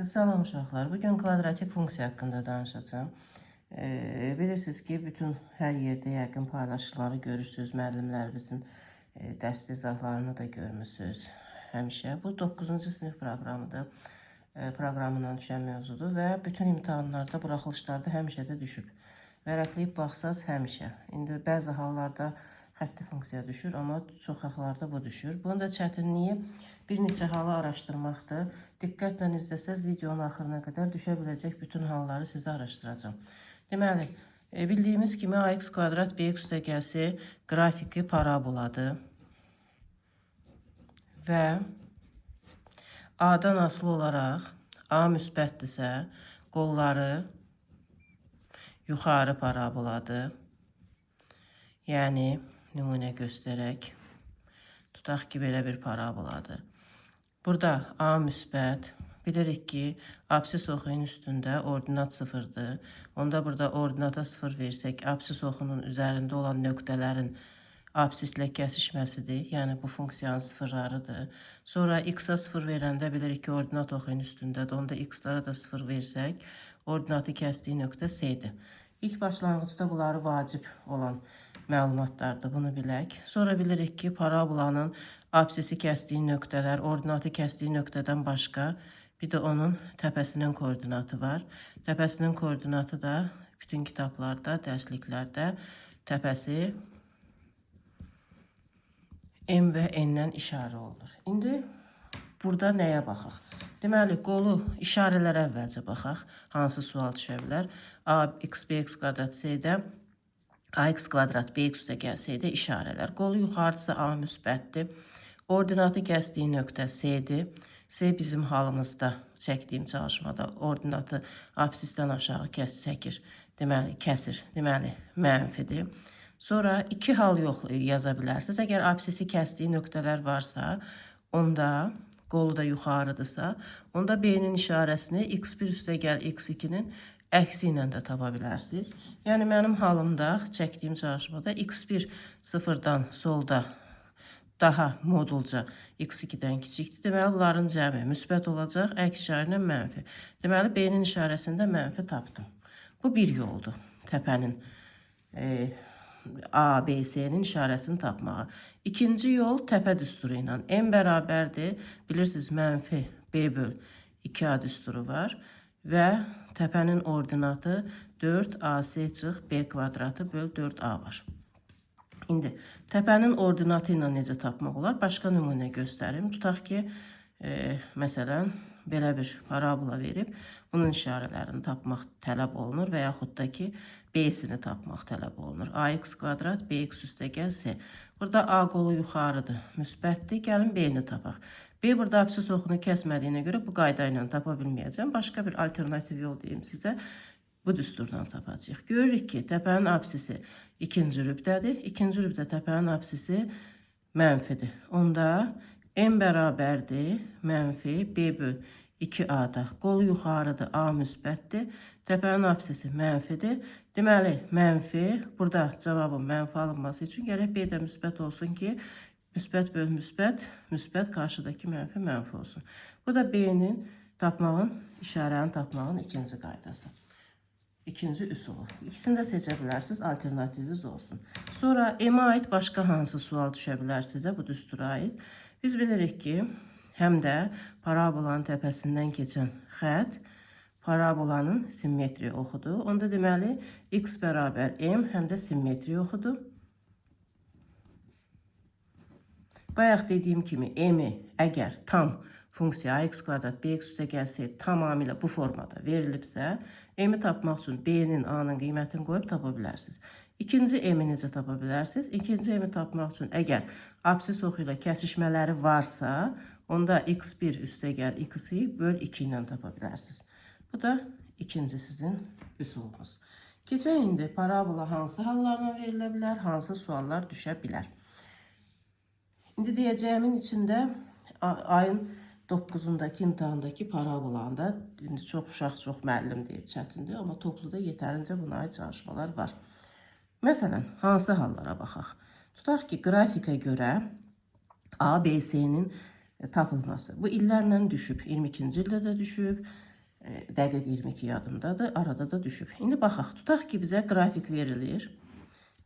Salam uşaqlar. Bugün kvadratik funksiya haqqında danışacağım. Bilirsiniz ki, bütün hər yerdə yəqin paylaşıları görürsünüz. Müəllimlərimizin dərs izahlarını da görmüsünüz həmişə. Bu 9-cu sinif proqramıdır. Proqramından düşən mövzudur və bütün imtahanlarda, buraxılışlarda həmişə də düşüb. Vərəqləyib baxsaz həmişə. İndi bəzi hallarda xətti funksiya düşür, amma çox hallarda bu düşür. Bunun da çətinliyi bir neçə halı araşdırmaqdır. Diqqətlə izləsəz videonun axırına qədər düşə biləcək bütün halları sizə araşdıracağam. Deməli, bildiyimiz kimi ax kvadrat bx üstəgəlsi qrafiki paraboladır. Və A-dan asılı olaraq A müsbətdirsə, qolları yuxarı paraboladır. Yəni, nümunə göstərək, tutaq ki, belə bir paraboladır. Burada A müsbət, bilirik ki, absis oxunun üstündə ordinat sıfırdır. Onda burada ordinata sıfır versək, absis oxunun üzərində olan nöqtələrin absislə kəsişməsidir. Yəni, bu funksiyanın sıfırlarıdır. Sonra x-a sıfır verəndə bilirik ki, ordinat oxunun üstündədir. Onda x-lara da sıfır versək, ordinatı kəsdiyi nöqtə C-dir. İlk başlanğıcda bunları vacib olan məlumatlardır, bunu bilək. Sonra bilirik ki, parabolanın absisi kəsdiyi nöqtələr, ordinatı kəsdiyi nöqtədən başqa bir də onun təpəsinin koordinatı var. Təpəsinin koordinatı da bütün kitablarda, dərsliklərdə təpəsi M və N-dən işarə olunur. İndi burada nəyə baxaq? Deməli, qolu işarələrə əvvəlcə baxaq. Hansı sual düşə bilər? A, x, b, x kvadrat C-də ax kvadrat bx üstə gəlsəydi işarələr. Qolu yuxarıdırsa A müsbətdir. Ordinatı kəsdiyi nöqtə C-dir. C bizim halımızda çəkdiyim çalışmada ordinatı absisdən aşağı çəkir. Deməli, kəsir. Deməli, mənfidir. Sonra iki hal yox yaza bilərsiniz. Əgər absisi kəsdiyi nöqtələr varsa, onda qolu da yuxarıdırsa, onda B-nin işarəsini x1 üstə gəl x2-nin əksi ilə də tapa bilərsiniz. Yəni mənim halımda çəkdiyim çalışmada x1 sıfırdan solda daha modulca x2-dən kiçikdir. Deməli, bunların cəmi müsbət olacaq, əks işarə ilə mənfi. Deməli, B-nin işarəsində mənfi tapdım. Bu bir yoldur təpənin A, B, C-nin işarəsini tapmağa. İkinci yol təpə düsturu ilə. M bərabərdir, bilirsiniz, mənfi B böl 2A düsturu var və təpənin ordinatı 4AC çıx B kvadratı böl 4A var. İndi təpənin ordinatı ilə necə tapmaq olar? Başqa nümunə göstərim. Tutaq ki, məsələn, belə bir parabola verib, bunun işarələrini tapmaq tələb olunur və yaxud da ki, B-sini tapmaq tələb olunur. AX kvadrat, BX üstə gəl C. Burada A qolu yuxarıdır, müsbətdir. Gəlin B-ni tapaq. B burada absis oxunu kəsmədiyinə görə bu qayda ilə tapa bilməyəcəm. Başqa bir alternativ yol deyim sizə. Bu düsturdan tapacağıq. Görürük ki, təpənin absisi ikinci rübdədir. İkinci rübdə təpənin absisi mənfidir. Onda M bərabərdir mənfi B böl 2A-da. Qolu yuxarıdır, A müsbətdir. Təpənin absisi mənfidir. Deməli, mənfi, burada cavabın mənfi alınması üçün gərək B də müsbət olsun ki, müsbət böl müsbət, müsbət qarşıdakı mənfi mənfi olsun. Bu da B-nin tapmağın, işarəni tapmağın ikinci qaydası. İkinci üsulu. İkisini də seçə bilərsiniz, alternativiniz olsun. Sonra M-ə aid başqa hansı sual düşə bilər sizə bu düstura aid? Biz bilirik ki, həm də parabolanın təpəsindən keçən xətt parabolanın simmetri oxudur. Onda deməli, x bərabər m həm də simmetri oxudur. Bayaq dediyim kimi m-i əgər tam funksiya ax kvadrat bx üstə gəlsə tamamilə bu formada verilibsə, m-i tapmaq üçün b-nin, a-nın qiymətini qoyub tapa bilərsiniz. İkinci m-i necə tapa bilərsiniz? İkinci m-i tapmaq üçün əgər absis oxu ilə kəsişmələri varsa, onda x1 üstə gəl x-i böl 2 ilə tapa bilərsiniz. Bu da ikinci sizin üsulunuz. Keçək indi parabola hansı hallarına verilə bilər, hansı suallar düşə bilər. İndi deyəcəyimin içində ayın 9-undakı imtahandakı parabolanda indi çox uşaq, çox müəllim deyir çətindir, amma topluda yetərincə buna aid çalışmalar var. Məsələn, hansı hallara baxaq? Tutaq ki, qrafikə görə A, B, C-nin tapılması. Bu illərlə düşüb. 22-ci ildə də düşüb. Dəqiq 22 yadımdadır. Arada da düşüb. İndi baxaq. Tutaq ki, bizə qrafik verilir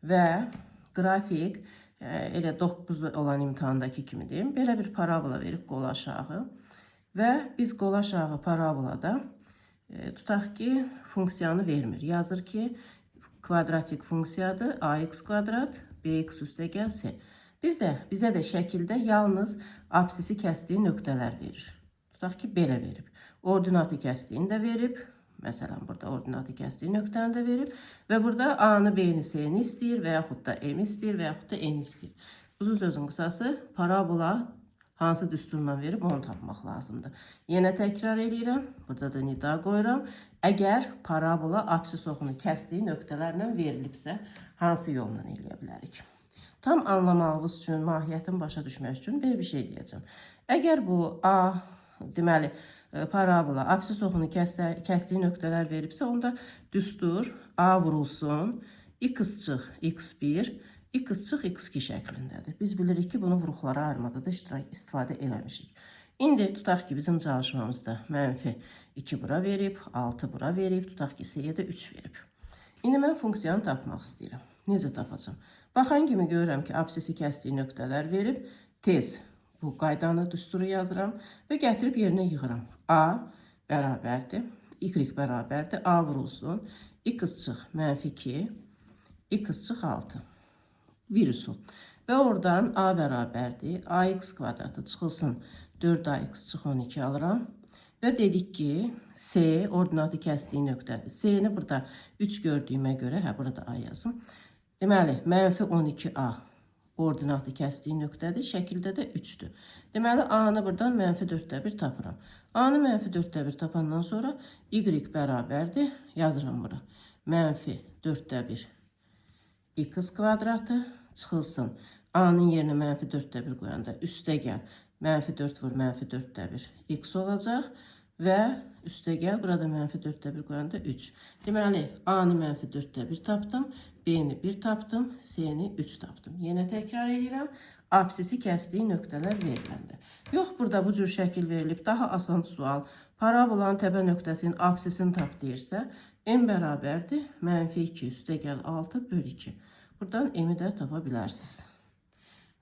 və qrafik elə 9 olan imtahandakı kimi deyim. Belə bir parabola verib qol aşağı və biz qol aşağı parabolada tutaq ki, funksiyanı vermir. Yazır ki, kvadratik funksiyadır. Ax kvadrat, bx üstə gəl c. Bizə də şəkildə yalnız absisi kəsdiyi nöqtələr verir. Tutaq ki, belə verib. Ordinatı kəsdiyini də verib. Məsələn, burada ordinatı kəsdiyi nöqtəni də verib. Və burada A-nı, B-ni, C-ni istəyir və yaxud da M istəyir və yaxud da N istəyir. Uzun sözün qısası, parabola hansı düsturla verib onu tapmaq lazımdır. Yenə təkrar eləyirəm. Burada da nida qoyuram. Əgər parabola absis oxunu kəsdiyi nöqtələrlə verilibsə, hansı yolla eləyə bilərik? Tam anlamağınız üçün, mahiyyətini başa düşmək üçün belə bir şey deyəcəm. Əgər bu A, deməli, parabola absis oxunu kəsdiyi nöqtələr veribsə, onda düstur A vurulsun, x çıx x1, x çıx x2 şəklindədir. Biz bilirik ki, bunu vuruqlara ayırmada da istifadə eləmişik. İndi tutaq ki, bizim çalışmamızda mənfi 2 bura verib, 6 bura verib, tutaq ki, C-yə də 3 verib. İndi mən funksiyanı tapmaq istəyirəm. Necə tapacağam? Baxan kimi görürəm ki, absisi kəsdiyi nöqtələr verib, tez bu qaydanı, düsturu yazıram və gətirib yerinə yığıram. A bərabərdir, Y bərabərdir, A vurulsun, x çıx mənfi 2, x çıx 6. Bir üsul. Və oradan A bərabərdir, AX kvadratı çıxılsın, 4AX çıx 12 alıram. Və dedik ki, C ordinatı kəsdiyi nöqtədir. C-ni burada 3 gördüyümə görə, hə, burada A yazım. Deməli, mənfi 12A ordinatı kəsdiyi nöqtədir. Şəkildə də 3-dür. Deməli, A-nı buradan mənfi 4-də 1 tapıram. A-nı mənfi 4-də 1 tapandan sonra Y bərabərdir. Yazıram bura. Mənfi 4-də 1 x kvadratı çıxılsın. A-nın yerinə mənfi 4-də 1 qoyanda üstə gəl. Mənfi 4 vur, mənfi 4-də 1 x olacaq və üstə gəl, burada mənfi 4-də 1 qoyanda 3. Deməli, A-nı mənfi 4-də 1 tapdım, B-ni 1 tapdım, C-ni 3 tapdım. Yenə təkrar edirəm. Absisi kəsdiyi nöqtələr veriləndə. Yox, burada bu cür şəkil verilib. Daha asan sual. Parabolanın təpə nöqtəsinin absisini tap deyirsə, M bərabərdir. Mənfi 2 üstə gəl 6 böl 2. Buradan M-i də tapa bilərsiniz.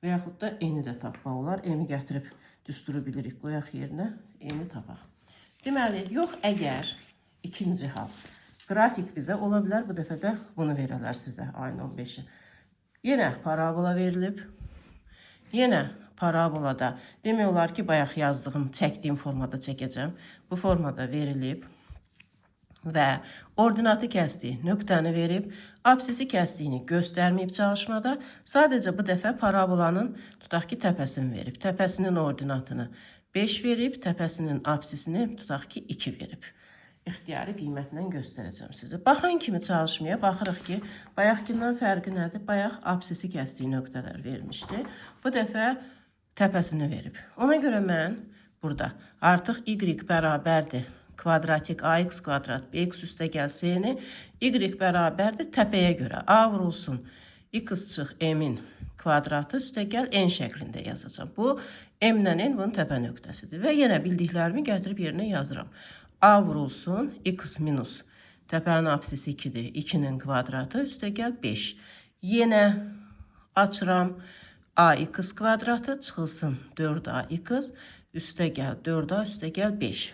Və yaxud da N-i də tapmaq olar. M-i gətirib düsturu bilirik, qoyaq yerinə, N-i tapaq. Deməli, yox əgər ikinci hal. Qrafik bizə ola bilər, bu dəfə də bunu verələr sizə, ayın 15-i. Yenə parabola verilib. Yenə parabolada demək olar ki, bayaq yazdığım, çəkdiyim formada çəkəcəm. Bu formada verilib və ordinatı kəsdiyi nöqtəni verib, absisi kəsdiyini göstərməyib çalışmada. Sadəcə bu dəfə parabolanın, tutaq ki, təpəsini verib. Təpəsinin ordinatını 5 verib, təpəsinin absisini, tutaq ki, 2 verib. İxtiyari qiymətlə göstərəcəm sizə. Baxan kimi çalışmaya baxırıq ki, bayaqkindən fərqi nədir? Bayaq absisi kəsdiyi nöqtələr vermişdi. Bu dəfə təpəsini verib. Ona görə mən burada artıq y bərabərdir kvadratik ax kvadrat bx üstə gəl c-ni, y bərabərdir təpəyə görə a vurulsun x çıx m-in kvadratı üstə gəl n şəklində yazacağam. Bu m-lə n bunun təpə nöqtəsidir. Və yenə bildiklərimi gətirib yerinə yazıram. A vurulsun x minus təpənin absisi 2-dir. 2-nin kvadratı üstə gəl 5. Yenə açıram. Ax kvadratı çıxılsın 4ax üstə gəl 4a üstə gəl 5.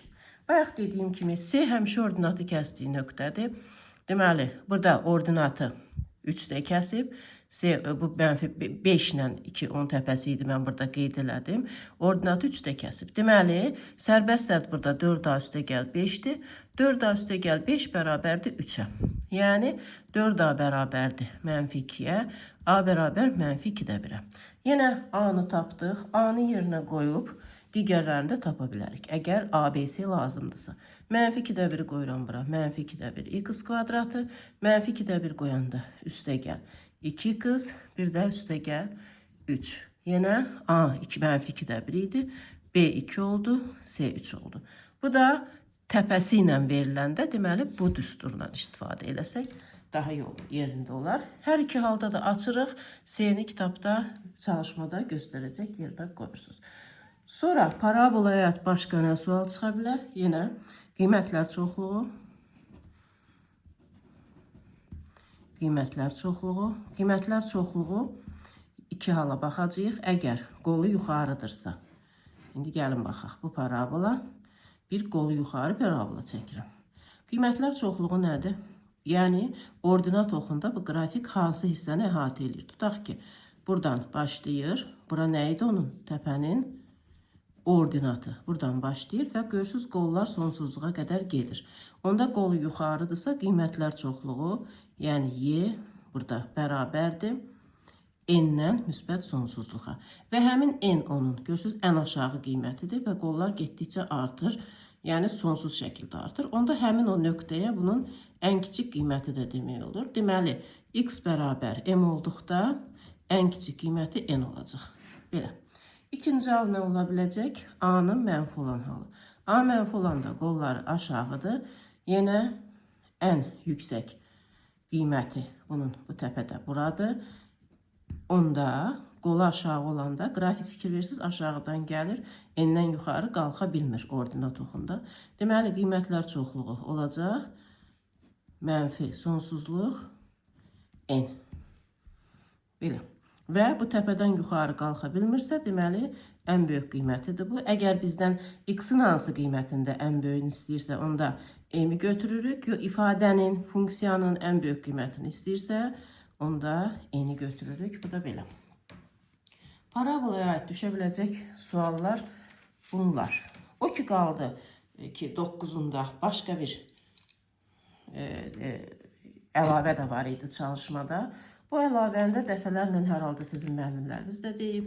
Bayaq dediyim kimi C həmişə ordinatı kəsdiyi nöqtədir. Deməli, burada ordinatı 3-də kəsib. C bu mənfi 5 ilə 2 10 təpəsi idi, mən burada qeyd elədim. Ordinatı 3-də kəsib. Deməli, sərbəst ədəd burada 4a üstə gəl 5-dir. 4a üstə gəl 5 bərabərdir 3-ə. Yəni 4a bərabərdir mənfi 2-yə, a bərabər mənfi 2-də 1-ə. Yenə a-nı tapdıq. A-nı yerinə qoyub digərlərini də tapa bilərik. Əgər ABC lazımdırsa. Mənfi 2-də 1 qoyuram bura. Mənfi 2-də 1 x kvadratı. Mənfi 2-də 1 qoyanda üstə gəl 2x, bir də üstə gəl 3. Yenə A 2 mənfi 2-də 1 idi. B 2 oldu, C 3 oldu. Bu da təpəsi ilə veriləndə, deməli bu düsturla istifadə eləsək daha yol yerində olar. Hər iki halda da açırıq. C-ni kitabda, çalışmada göstərəcək yerinə qoyursunuz. Sonra parabolaya başqa nə sual çıxa bilər? Yenə Qiymətlər çoxluğu. Qiymətlər çoxluğu. Qiymətlər çoxluğu iki hala baxacağıq. Əgər qolu yuxarıdırsa. İndi gəlin baxaq. Bu parabola bir qolu yuxarı parabola çəkirəm. Qiymətlər çoxluğu nədir? Yəni ordinat oxunda bu qrafik hansı hissəni əhatə eləyir? Tutaq ki, buradan başlayır. Bura nə idi onun? Təpənin ordinatı. Buradan başlayır və görürsünüz qollar sonsuzluğa qədər gedir. Onda qolu yuxarıdırsa qiymətlər çoxluğu, yəni y burada bərabərdir n-dən müsbət sonsuzluğa. Və həmin n onun, görürsünüz, ən aşağı qiymətidir və qollar getdikcə artır. Yəni sonsuz şəkildə artır. Onda həmin o nöqtəyə bunun ən kiçik qiyməti də demək olur. Deməli, x bərabər m olduqda ən kiçik qiyməti n olacaq. Belə. İkinci hal nə ola biləcək? A-nın mənfi olan halı. A mənfi olanda qolları aşağıdır. Yenə ən yüksək qiyməti bunun bu təpədə buradır. Onda qolu aşağı olanda qrafik fikir verirsiniz aşağıdan gəlir, n-dən yuxarı qalxa bilmir ordinat oxunda. Deməli qiymətlər çoxluğu olacaq. Mənfi sonsuzluq n. Belə. Və bu təpədən yuxarı qalxa bilmirsə, deməli ən böyük qiymətidir bu. Əgər bizdən x-in hansı qiymətində ən böyüyünü istəyirsə, onda m-i götürürük. İfadənin, funksiyanın ən böyük qiymətini istəyirsə, onda n-i götürürük. Bu da belə. Parabolaya aid düşə biləcək suallar bunlar. O ki qaldı ki 9-unda başqa bir əlavə də var idi çalışmada. Bu əlavəni də dəfələrlə hər halda sizin müəllimləriniz də deyib.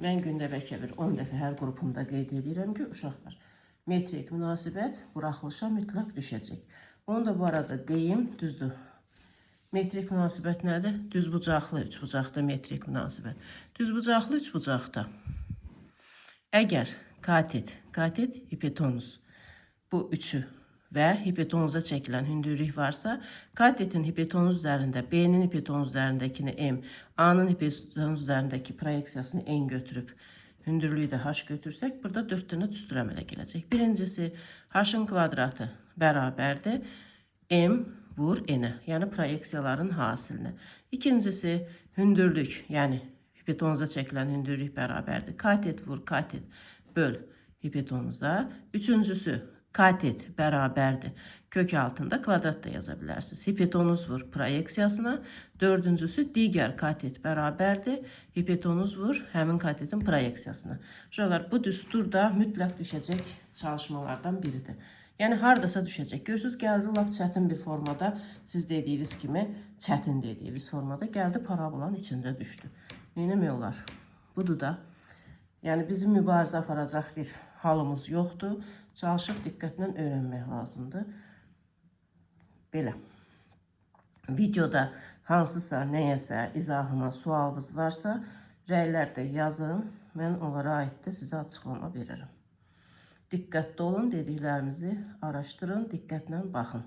Mən gündə bəlkə bir 10 dəfə hər qrupumda qeyd edirəm ki, uşaqlar, metrik münasibət buraxılışa mütləq düşəcək. Onu da bu arada deyim, düzdür. Metrik münasibət nədir? Düzbucaqlı üçbucaqda metrik münasibət. Düzbucaqlı üçbucaqda əgər katet, katet hipotenuz bu üçü və hipotenuza çəkilən hündürlük varsa, katetin hipotenuz üzərində, B-nin hipotenuz üzərindəkini M, A-nın hipotenuz üzərindəki proyeksiyasını N götürüb, hündürlüyü də H götürsək, burada 4 dənə düstur əmələ gələcək. Birincisi, H-ın kvadratı bərabərdir M vur N-ə, yəni proyeksiyaların hasilinə. İkincisi, hündürlük, yəni hipotenuza çəkilən hündürlük bərabərdir. Katet vur katet böl hipotenuza. Üçüncüsü, katet bərabərdir. Kök altında kvadrat da yaza bilərsiniz. Hipotenuz vur proyeksiyasına. Dördüncüsü, digər katet bərabərdir. Hipotenuz vur həmin katetin proyeksiyasına. Uşaqlar, bu düstur da mütləq düşəcək çalışmalardan biridir. Yəni hardasa düşəcək. Görürsünüz, gəldi lap çətin bir formada, siz dediyiniz kimi çətin dediyiniz formada gəldi parabolanın içində düşdü. Nə etmək olar? Budur da. Yəni bizim mübarizə aparacaq bir halımız yoxdur. Çalışıb diqqətlə öyrənmək lazımdır. Belə. Videoda hansısa, nəyəsə izahıma sualınız varsa, rəylər də yazın. Mən onlara aid də sizə açıqlama verərəm. Diqqətli olun, dediklərimizi araşdırın, diqqətlə baxın.